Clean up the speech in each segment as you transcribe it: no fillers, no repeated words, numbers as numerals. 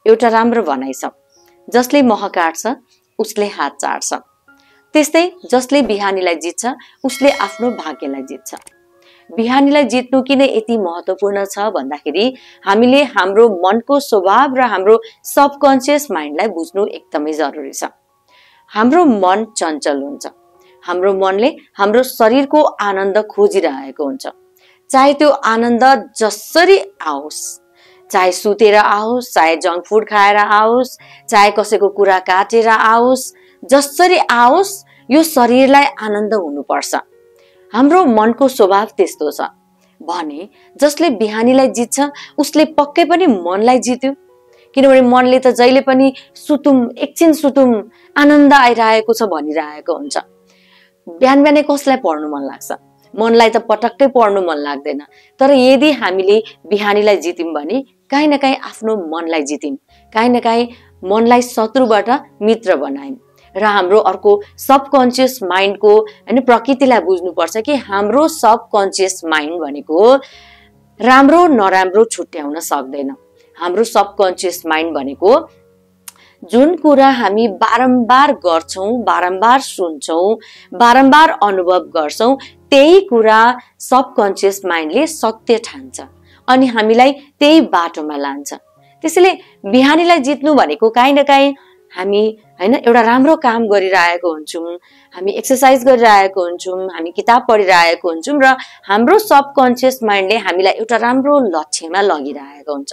एउटा राम्रो भनाइ छ, जसले मह काट्छ उसले हात चाट्छ। त्यस्तै जसले बिहानीलाई जित्छ उसले आफ्नो भाग्यलाई जित्छ। बिहानीलाई जित्नु किन यति महत्त्वपूर्ण छ भन्दाखेरि हामीले हाम्रो मनको स्वभाव र हाम्रो सबकन्सियस माइन्डलाई बुझ्नु एकदमै जरुरी छ। हाम्रो मन चञ्चल हुन्छ। हाम्रो मनले हाम्रो शरीरको आनन्द खोजिरहेको हुन्छ, चाहे त्यो आनन्द जसरी आओस्, चाहे सुतेर आओस्, चाहे जङ्क फुड खाएर आओस्, चाहे कसैको कुरा काटेर आओस्, जसरी आओस् यो शरीरलाई आनन्द हुनुपर्छ। हाम्रो मनको स्वभाव त्यस्तो छ भने जसले बिहानीलाई जित्छ उसले पक्कै पनि मनलाई जित्यो। किनभने मनले त जहिले पनि सुतुम एकछिन सुतुम आनन्द आइरहेको छ भनिरहेको हुन्छ। बिहान बिहानै कसलाई पढ्नु मन लाग्छ? मनलाई त पटक्कै पढ्नु मन लाग्दैन। तर यदि हामीले बिहानीलाई जित्यौँ भने काहीँ न काहीँ आफ्नो मनलाई जित्यौँ, काहीँ न काहीँ मनलाई शत्रुबाट मित्र बनायौँ। र हाम्रो अर्को सबकन्सियस माइन्डको हैन प्रकृतिलाई बुझ्नुपर्छ कि हाम्रो सबकन्सियस माइन्ड भनेको राम्रो नराम्रो छुट्याउन सक्दैन। हाम्रो सबकन्सियस माइन्ड भनेको जुन कुरा हामी बारम्बार गर्छौं, बारम्बार सुन्छौं, बारम्बार अनुभव गर्छौं, त्यही कुरा सबकन्सियस माइन्डले सत्य ठान्छ अनि हामीलाई त्यही बाटोमा लान्छ। त्यसैले बिहानीलाई जित्नु भनेको काहीँ न काहीँ हामी हैन एउटा राम्रो काम गरिरहेको हुन्छौं, हामी एक्सरसाइज गरिरहेको हुन्छौं, हामी किताब पढिरहेको हुन्छौं र हाम्रो सबकन्सियस माइन्डले हामीलाई एउटा राम्रो लक्ष्यमा लगिरहेको हुन्छ।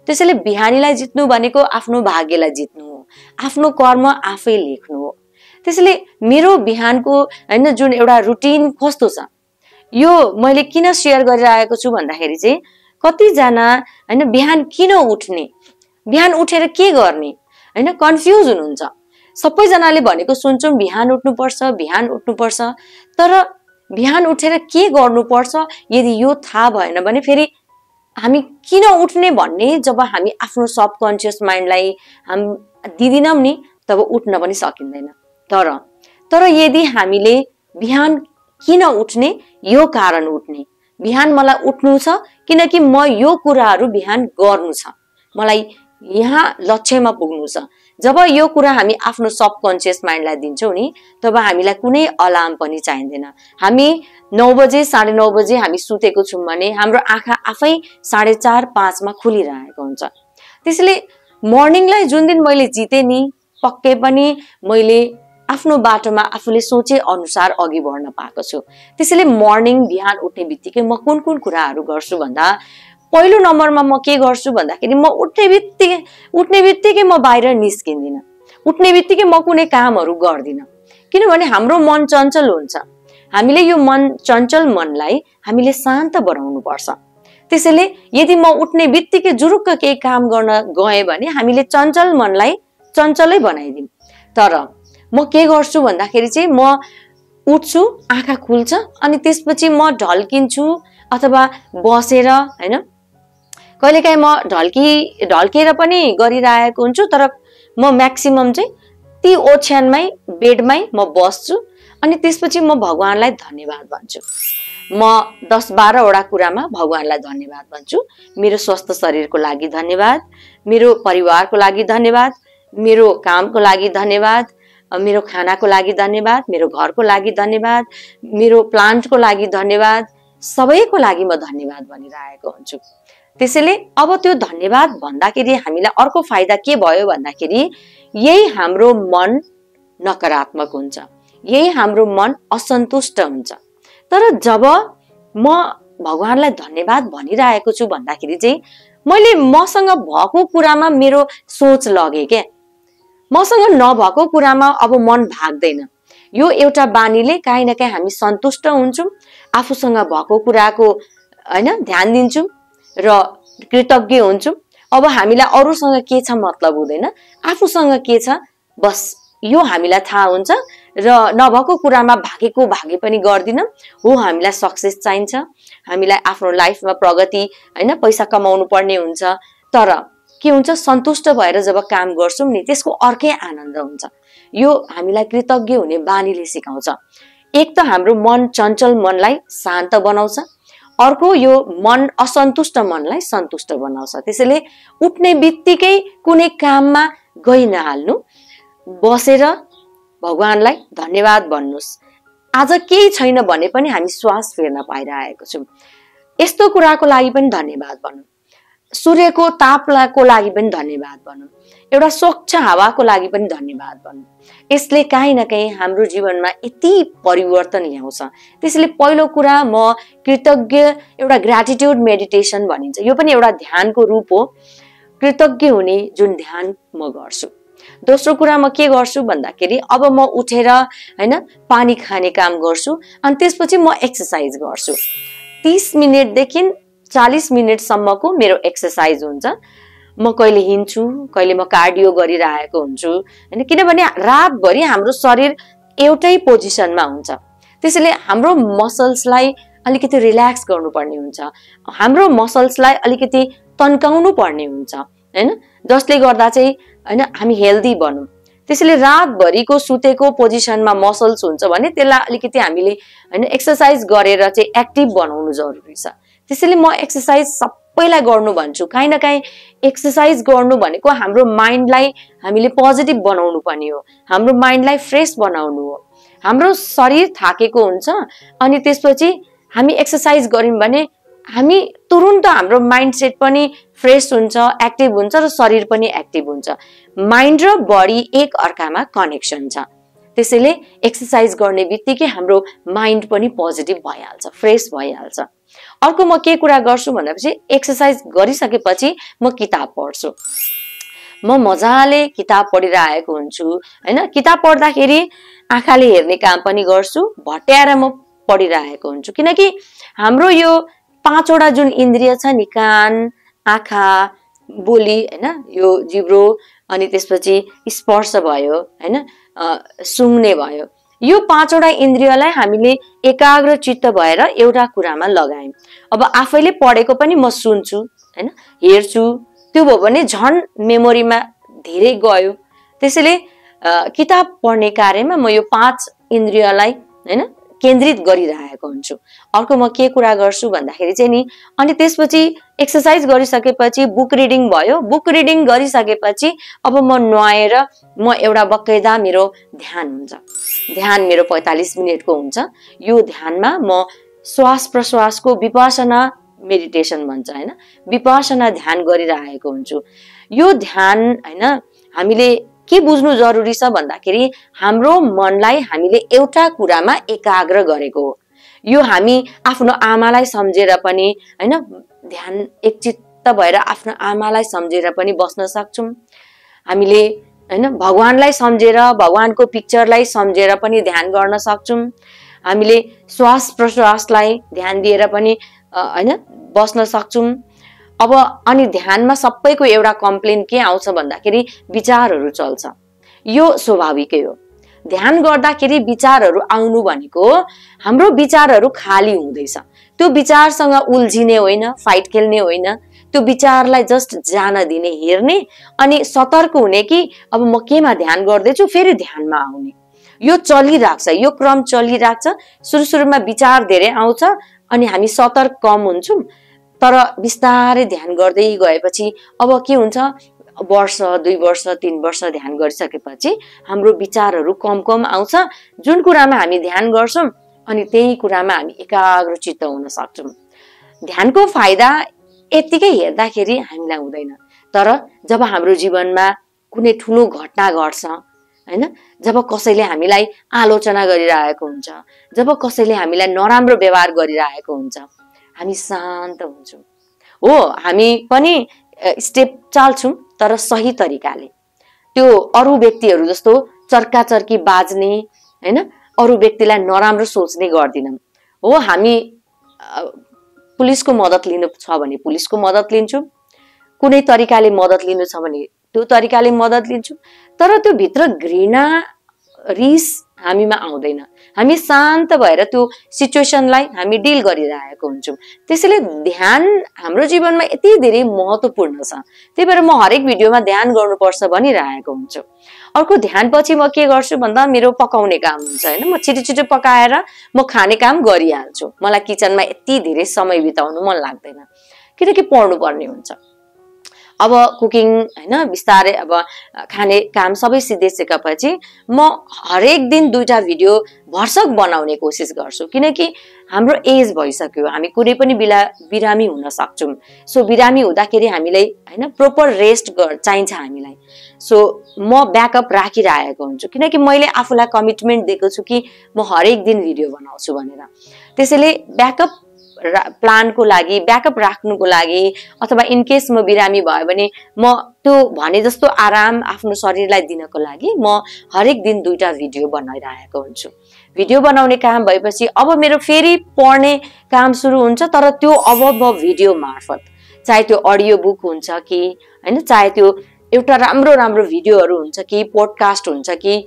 त्यसैले बिहानीलाई जित्नु भनेको आफ्नो भाग्यलाई जित्नु हो, आफ्नो कर्म आफै लेख्नु हो। त्यसैले मेरो बिहानको हैन जुन एउटा रुटिन कस्तो छ यो मैले किन शेयर गरिरहेको छु भन्दाखेरि चाहिँ कतिजना हैन बिहान किन उठ्ने, बिहान उठेर के गर्ने हैन कन्फ्युज हुनुहुन्छ। सबैजनाले भनेको सुन्छौं बिहान उठ्नुपर्छ, बिहान उठ्नुपर्छ, तर बिहान उठेर के गर्नुपर्छ यदि यो थाहा भएन भने फेरि हामी किन उठ्ने भन्ने जब हामी आफ्नो सबकन्सियस माइन्डलाई हम दिदिनौं नि तब उठ्न पनि सकिँदैन। तर यदि हामीले बिहान किन उठ्ने यो कारण उठ्ने, बिहान मलाई उठ्नु छ किनकि म यो कुराहरू बिहान गर्नु छ, मलाई यहाँ लक्ष्यमा पुग्नु छ। जब यो कुरा हामी आफ्नो सबकन्सियस माइन्डलाई दिन्छौं नि तब हामीलाई कुनै अलार्म पनि चाहिँदैन। हामी 9 बजे 9:30 बजे हामी सुतेको छौं भने हाम्रो आँखा आफै 4:30 5 मा खुलिरहेको हुन्छ। त्यसैले मर्निङलाई जुन दिन मैले जिते नि पक्कै पनि मैले आफ्नो बाटोमा आफूले सोचे अनुसार अघि बढ्न पाएको छु। त्यसैले मर्निङ बिहान उठ्ने बित्तिकै म कुन कुराहरू गर्छु भन्दा पहिलो नम्बरमा म के गर्छु भन्दाखेरि म उठ्ने बित्तिकै म बाहिर निस्किन्दिन, उठ्ने बित्तिकै म कुनै कामहरू गर्दिन। किनभने हाम्रो मन चञ्चल हुन्छ। हामीले यो मन चञ्चल मनलाई हामीले शान्त बनाउनु पर्छ। त्यसैले यदि म उठ्ने बित्तिकै जुरुक्क केही काम गर्न गए भने हामीले चञ्चल मनलाई चञ्चलै बनाइदिम। तर म के गर्छु भन्दाखेरि चाहिँ म उठ्छु, आँखा खुल्छ अनि त्यसपछि म ढल्किन्छु अथवा बसेर हैन कहिलेकाहीँ म ढल्केर पनि गरिरहेको हुन्छु, तर म म्याक्सिमम चाहिँ ती ओछ्यानमै बेडमै म बस्छु अनि त्यसपछि म भगवानलाई धन्यवाद भन्छु। म 10-12 वटा कुरामा भगवानलाई धन्यवाद भन्छु। मेरो स्वस्थ शरीरको लागि धन्यवाद, मेरो परिवारको लागि धन्यवाद, मेरो कामको लागि धन्यवाद, मेरो खानाको लागि धन्यवाद, मेरो घरको लागि धन्यवाद, मेरो प्लान्टको लागि धन्यवाद, सबैको लागि म धन्यवाद भनिरहेको हुन्छु। त्यसैले अब त्यो धन्यवाद भन्दाखेरि हामीलाई अर्को फाइदा के भयो भन्दाखेरि यही हाम्रो मन नकारात्मक हुन्छ, यही हाम्रो मन असन्तुष्ट हुन्छ। तर जब म भगवानलाई धन्यवाद भनिरहेको छु भन्दाखेरि चाहिँ मैले मसँग भएको कुरामा मेरो सोच लगे के, मसँग नभएको कुरामा अब मन भाग्दैन। यो एउटा बानीले काहीँ न काहीँ हामी सन्तुष्ट हुन्छौं, आफूसँग भएको कुराको हैन ध्यान दिन्छौं र कृतज्ञ हुन्छौं। अब हामीलाई अरूसँग के छ मतलब हुँदैन, आफूसँग के छ बस यो हामीलाई थाहा हुन्छ र नभएको कुरामा भागे पनि गर्दिन। हो हामीलाई सक्सेस चाहिन्छ, हामीलाई आफ्नो लाइफमा प्रगति हैन पैसा कमाउनु पर्ने हुन्छ, तर के हुन्छ सन्तुष्ट भएर जब काम गर्छौं नि त्यसको अर्कै आनन्द हुन्छ। यो हामीलाई कृतज्ञ हुने बानीले सिकाउँछ। एक त हाम्रो मन चञ्चल मनलाई शान्त बनाउँछ, अर्को यो मन असन्तुष्ट मनलाई सन्तुष्ट बनाउँछ। त्यसैले उठ्ने बित्तिकै कुनै काममा गइ नहाल्नु, बसेर भगवानलाई धन्यवाद भन्नुस्। आज केही छैन भने पनि हामी श्वास फेर्न पाइरहेको छौँ, यस्तो कुराको लागि पनि धन्यवाद भनौँ। सूर्यको तापको लागि पनि धन्यवाद भनौँ, एउटा स्वच्छ हावाको लागि पनि धन्यवाद भनौँ। यसले काहीँ न काहीँ हाम्रो जीवनमा यति परिवर्तन ल्याउँछ। त्यसैले पहिलो कुरा म कृतज्ञ, एउटा ग्र्याटिट्युड मेडिटेसन भनिन्छ, यो पनि एउटा ध्यानको रूप हो। कृतज्ञ हुने जुन ध्यान म गर्छु। दोस्रो कुरा म के गर्छु भन्दाखेरि अब म उठेर हैन पानी खाने काम गर्छु अनि त्यसपछि म एक्सरसाइज गर्छु। 30 मिनेटदेखि 40 मिनेटसम्मको मेरो एक्सरसाइज हुन्छ। म कहिले हिँड्छु, कहिले म कार्डियो गरिरहेको हुन्छु हैन, किनभने रातभरि हाम्रो शरीर एउटै पोजिसनमा हुन्छ। त्यसैले हाम्रो मसल्सलाई अलिकति रिल्याक्स गर्नुपर्ने हुन्छ, हाम्रो मसल्सलाई अलिकति तन्काउनु पर्ने हुन्छ हैन, जसले गर्दा चाहिँ हैन हामी हेल्दी बनौँ। त्यसैले रातभरिको सुतेको पोजिसनमा मसल्स हुन्छ भने त्यसलाई अलिकति हामीले हैन एक्सरसाइज गरेर चाहिँ एक्टिभ बनाउनु जरुरी छ। त्यसैले म एक्सरसाइज सबैलाई गर्नु भन्छु। काहीँ न काहीँ एक्सरसाइज गर्नु भनेको हाम्रो माइन्डलाई हामीले पोजिटिभ बनाउनु पनि हो, हाम्रो माइन्डलाई फ्रेस बनाउनु हो। हाम्रो शरीर थाकेको हुन्छ अनि त्यसपछि हामी एक्सरसाइज गर्यौं भने हामी तुरुन्त हाम्रो माइन्डसेट पनि फ्रेस हुन्छ, एक्टिभ हुन्छ र शरीर पनि एक्टिभ हुन्छ। माइन्ड र बडी एक अर्कामा कनेक्सन छ। त्यसैले एक्सरसाइज गर्ने बित्तिकै हाम्रो माइन्ड पनि पोजिटिभ भइहाल्छ, फ्रेस भइहाल्छ। अर्को म के कुरा गर्छु भनेपछि एक्सरसाइज गरिसकेपछि म किताब पढ्छु। म मजाले किताब पढिरहेको हुन्छु हैन। किताब पढ्दाखेरि आँखाले हेर्ने काम पनि गर्छु, भट्याएर म पढिरहेको हुन्छु, किनकि हाम्रो यो 5 वटा जुन इन्द्रिय छ नि, कान, आँखा, बोली हैन, यो जिब्रो अनि त्यसपछि स्पर्श भयो हैन, सुँघ्ने भयो, यो 5 वटा इन्द्रियलाई हामीले एकाग्र चित्त भएर एउटा कुरामा लगायौं। अब आफैले पढेको पनि म सुन्छु हैन, हेर्छु, त्यो भयो भने झन् मेमोरीमा धेरै गयो। त्यसैले किताब पढ्ने कार्यमा म यो 5 इन्द्रियलाई हैन केन्द्रित गरिरहेको हुन्छु। अर्को म के कुरा गर्छु भन्दाखेरि चाहिँ नि, अनि त्यसपछि एक्सरसाइज गरिसकेपछि बुक रिडिङ भयो। बुक रिडिङ गरिसकेपछि अब म नुहाएर म एउटा बकाइदा मेरो ध्यान हुन्छ। ध्यान मेरो 45 मिनेटको हुन्छ। यो ध्यानमा म श्वास प्रश्वासको विपश्यना मेडिटेसन भन्छ हैन, विपश्यना ध्यान गरिरहेको हुन्छु। यो ध्यान हैन हामीले के बुझ्नु जरुरी छ भन्दाखेरि हाम्रो मनलाई हामीले एउटा कुरामा एकाग्र गरेको हो। यो हामी आफ्नो आमालाई सम्झेर पनि हैन ध्यान एकचित्त भएर आफ्नो आमालाई सम्झेर पनि बस्न सक्छौं। हामीले हैन भगवानलाई सम्झेर, भगवानको पिक्चरलाई सम्झेर पनि ध्यान गर्न सक्छौं। हामीले श्वास प्रश्वासलाई ध्यान दिएर पनि हैन बस्न सक्छौं। अब अनि ध्यानमा सबैको एउटा कम्प्लेन के आउँछ भन्दाखेरि विचारहरू चल्छ। यो स्वाभाविकै हो। ध्यान गर्दाखेरि विचारहरू आउनु भनेको हाम्रो विचारहरू खाली हुँदैछ। त्यो विचारसँग उल्झिने होइन, फाइट खेल्ने होइन, त्यो विचारलाई जस्ट जान दिने, हेर्ने अनि सतर्क हुने कि अब म केमा ध्यान गर्दैछु, फेरि ध्यानमा आउने। यो चलिराख्छ, यो क्रम चलिराख्छ। सुरुमा विचार धेरै आउँछ अनि हामी सतर्क कम हुन्छौं, तर बिस्तारै ध्यान गर्दै गएपछि अब के हुन्छ, वर्ष 2 वर्ष 3 वर्ष ध्यान गरिसकेपछि हाम्रो विचारहरू कम आउँछ। जुन कुरामा हामी ध्यान गर्छौं अनि त्यही कुरामा हामी एकाग्र चित्त हुन सक्छौं। ध्यानको फाइदा यतिकै हेर्दाखेरि हामीलाई हुँदैन, तर जब हाम्रो जीवनमा कुनै ठुलो घटना घट्छ हैन, जब कसैले हामीलाई आलोचना गरिरहेको हुन्छ, जब कसैले हामीलाई नराम्रो व्यवहार गरिरहेको हुन्छ, हामी शान्त हुन्छौं। हो, हामी पनि स्टेप चाल्छौं तर सही तरिकाले। त्यो अरु व्यक्तिहरू जस्तो चर्काचर्की बाज्ने हैन, अरु व्यक्तिलाई नराम्रो सोच्ने गर्दिनौं। हो, हामी पुलिसको मद्दत लिनु छ भने पुलिसको मद्दत लिन्छौं, कुनै तरिकाले मद्दत लिनु छ भने त्यो तरिकाले मद्दत लिन्छौं, तर त्यो भित्र घृणा, रिस हामीमा आउँदैन। हामी शान्त भएर त्यो सिचुएसनलाई हामी डिल गरिरहेको हुन्छौँ। त्यसैले ध्यान हाम्रो जीवनमा यति धेरै महत्त्वपूर्ण छ। त्यही भएर म हरेक भिडियोमा ध्यान गर्नुपर्छ भनिरहेको हुन्छु। अर्को ध्यानपछि म के गर्छु भन्दा मेरो पकाउने काम हुन्छ हैन। म छिटो पकाएर म खाने काम गरिहाल्छु। मलाई किचनमा यति धेरै समय बिताउनु मन लाग्दैन, किनकि पढ्नु पर्ने हुन्छ। अब कुकिङ हैन बिस्तारै अब खाने काम सबै सिद्धिसकेपछि म हरेक दिन 2टा भिडियो भरसक बनाउने कोसिस गर्छु, किनकि हाम्रो एज भइसक्यो, हामी कुनै पनि बिरामी हुन सक्छौं। सो बिरामी हुँदाखेरि हामीलाई हैन प्रोपर रेस्ट चाहिन्छ हामीलाई। सो म ब्याकअप राखिरहेको हुन्छु, किनकि मैले आफूलाई कमिटमेन्ट दिएको छु कि म हरेक दिन भिडियो बनाउँछु भनेर। त्यसैले ब्याकअप प्लानको लागि, ब्याकअप राख्नुको लागि, अथवा इन केस म बिरामी भयो भने म त्यो भने जस्तो आराम आफ्नो शरीरलाई दिनको लागि म हरेक दिन 2टा भिडियो बनाइरहेको हुन्छु। भिडियो बनाउने काम भएपछि अब मेरो फेरि पढ्ने काम सुरु हुन्छ, तर त्यो अब म भिडियो मार्फत, चाहे त्यो अडियो बुक हुन्छ कि हैन, चाहे त्यो एउटा राम्रो भिडियोहरू हुन्छ कि पोडकास्ट हुन्छ कि,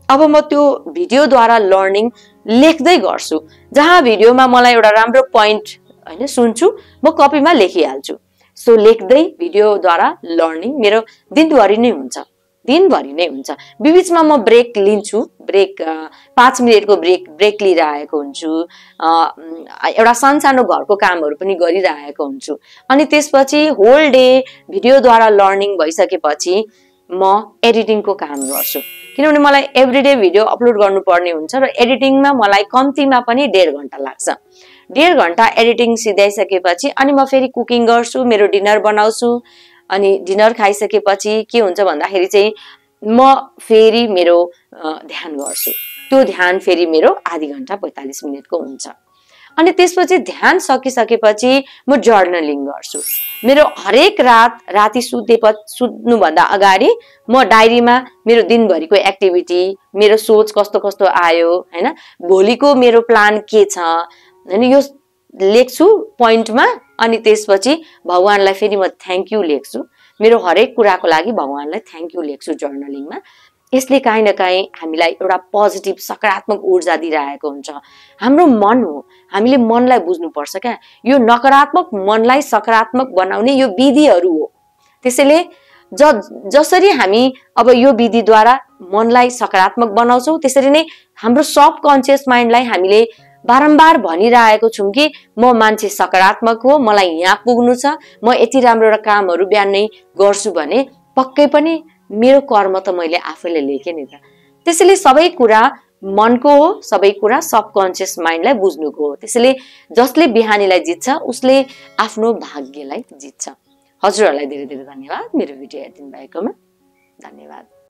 अब म त्यो भिडियोद्वारा लर्निङ लेख्दै गर्छु। जहाँ भिडियोमा मलाई एउटा राम्रो पोइन्ट हैन सुन्छु, म कपीमा लेखिहाल्छु। सो लेख्दै भिडियोद्वारा लर्निङ मेरो दिनभरि नै हुन्छ, दिनभरि नै हुन्छ। बीचमा म ब्रेक लिन्छु, ब्रेक 5 मिनेटको ब्रेक लिइरहेको हुन्छु। एउटा सानो घरको कामहरू पनि गरिरहेको हुन्छु। अनि त्यसपछि होल डे भिडियोद्वारा लर्निङ भइसकेपछि म एडिटिङको काम गर्छु, किनभने मलाई एभ्रीडे भिडियो अपलोड गर्नुपर्ने हुन्छ र एडिटिङमा मलाई कम्तीमा पनि 1.5 घण्टा लाग्छ। 1.5 घण्टा एडिटिङ सिधाइसकेपछि अनि म फेरि कुकिङ गर्छु, मेरो डिनर बनाउँछु। अनि डिनर खाइसकेपछि के हुन्छ भन्दाखेरि चाहिँ म फेरि मेरो ध्यान गर्छु। त्यो ध्यान फेरि मेरो आधी घण्टा 45 मिनेटको हुन्छ। अनि त्यसपछि ध्यान सकिसकेपछि म जर्नलिङ गर्छु। मेरो हरेक राति सुत्नुभन्दा अगाडि म डायरीमा मेरो दिनभरिको एक्टिभिटी, मेरो सोच कस्तो आयो हैन, भोलिको मेरो प्लान के छ हैन, यो लेख्छु पोइन्टमा। अनि त्यसपछि भगवानलाई फेरि म थ्यांक यू लेख्छु। मेरो हरेक कुराको लागि भगवानलाई थ्यांक यू लेख्छु जर्नलिङमा। यसले काहीँ न काहीँ हामीलाई एउटा पोजिटिभ सकारात्मक ऊर्जा दिइरहेको हुन्छ। हाम्रो मन हो, हामीले मनलाई बुझ्नुपर्छ क्या। यो नकारात्मक मनलाई सकारात्मक बनाउने यो विधिहरू हो। त्यसैले जसरी हामी अब यो विधिद्वारा मनलाई सकारात्मक बनाउँछौं, त्यसरी नै हाम्रो सबकन्सियस माइन्डलाई हामीले बारम्बार भनिरहेको छौं कि म मान्छे सकारात्मक हो, मलाई यहाँ पुग्नु छ, म यति राम्रो कामहरू बिहान नै गर्छु भने पक्कै पनि मेरो कर्म त मैले आफैले लेखेँ नि त। त्यसैले सबै कुरा मनको हो, सबै कुरा सबकन्सियस माइन्डलाई बुझ्नुको हो। त्यसैले जसले बिहानीलाई जित्छ उसले आफ्नो भाग्यलाई जित्छ। हजुरहरूलाई धेरै धेरै धन्यवाद मेरो भिडियो हेरिदिनु भएकोमा। धन्यवाद।